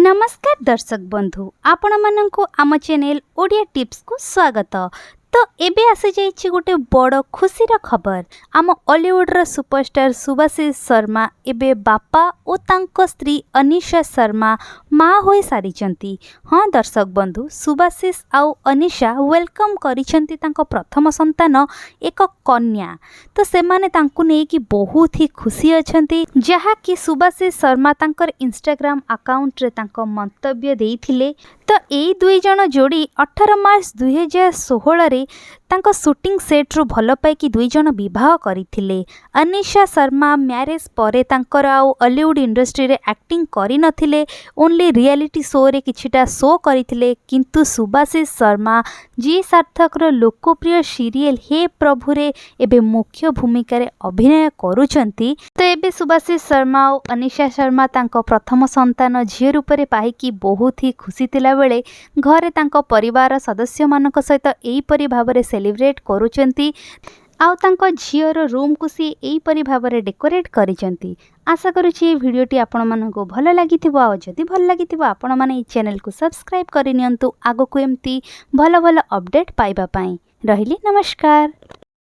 ନମସ୍କାର ଦର୍ଶକ ବନ୍ଧୁ, ଆପଣମାନଙ୍କୁ ଆମ ଚ୍ୟାନେଲ୍ ଓଡ଼ିଆ ଟିପ୍ସକୁ ସ୍ୱାଗତ। ତ ଏବେ ଆସିଯାଇଛି ଗୋଟେ ବଡ଼ ଖୁସିର ଖବର। ଆମ ଅଲିଉଡ଼ର ସୁପରଷ୍ଟାର ସୁଭାଶିଷ ଶର୍ମା ଏବେ ବାପା ଓ ତାଙ୍କ ସ୍ତ୍ରୀ ଅନିଶା ଶର୍ମା ମା ହୋଇସାରିଛନ୍ତି। ହଁ ଦର୍ଶକ ବନ୍ଧୁ, ସୁଭାଶିଷ ଆଉ ଅନିଶା welcome କରିଛନ୍ତି ତାଙ୍କ ପ୍ରଥମ ସନ୍ତାନ, ଏକ କନ୍ୟା। ତ ସେମାନେ ତାଙ୍କୁ ନେଇକି ବହୁତ ହି ଖୁସି ଅଛନ୍ତି, ଯାହାକି ସୁଭାଶିଷ ଶର୍ମା ତାଙ୍କର ଇନଷ୍ଟାଗ୍ରାମ ଆକାଉଣ୍ଟରେ ତାଙ୍କ ମନ୍ତବ୍ୟ ଦେଇଥିଲେ। ତ ଏଇ ଦୁଇ ଜଣ ଯୋଡ଼ି 18 ମାର୍ଚ୍ଚ 2016ରେ ତାଙ୍କ ସୁଟିଂ ସେଟ୍ରୁ ଭଲ ପାଇକି ଦୁଇ ଜଣ ବିବାହ କରିଥିଲେ। ଅନିଶା ଶର୍ମା ମ୍ୟାରେଜ୍ ପରେ ତାଙ୍କର ଆଉ ଅଲିଉଡ଼ ଇଣ୍ଡଷ୍ଟ୍ରିରେ ଆକ୍ଟିଂ କରିନଥିଲେ, ଓନ୍ଲି ରିଆଲିଟି ଶୋରେ କିଛିଟା ଶୋ କରିଥିଲେ। କିନ୍ତୁ ସୁଭାଶିଷ ଶର୍ମା ଜି ସାର୍ଥକର ଲୋକପ୍ରିୟ ସିରିଏଲ୍ ହେ ପ୍ରଭୁରେ ଏବେ ମୁଖ୍ୟ ଭୂମିକାରେ ଅଭିନୟ କରୁଛନ୍ତି। ତ ଏବେ ସୁଭାଶିଷ ଶର୍ମା ଆଉ ଅନିଶା ଶର୍ମା ତାଙ୍କ ପ୍ରଥମ ସନ୍ତାନ ଝିଅ ରୂପରେ ପାଇକି ବହୁତ ହି ଖୁସି ଥିଲାବେଳେ ଘରେ ତାଙ୍କ ପରିବାର ସଦସ୍ୟମାନଙ୍କ ସହିତ ଏହିପରି ଭାବରେ ସେଲିବ୍ରେଟ୍ କରୁଛନ୍ତି ଆଉ ତାଙ୍କ ଝିଅର ରୁମ୍କୁ ସିଏ ଏହିପରି ଭାବରେ ଡେକୋରେଟ୍ କରିଛନ୍ତି। ଆଶା କରୁଛି ଏ ଭିଡ଼ିଓଟି ଆପଣମାନଙ୍କୁ ଭଲ ଲାଗିଥିବ। ଆଉ ଯଦି ଭଲ ଲାଗିଥିବ, ଆପଣମାନେ ଏଇ ଚ୍ୟାନେଲକୁ ସବସ୍କ୍ରାଇବ୍ କରିନିଅନ୍ତୁ ଆଗକୁ ଏମିତି ଭଲ ଭଲ ଅପଡ଼େଟ୍ ପାଇବା ପାଇଁ। ରହିଲି, ନମସ୍କାର।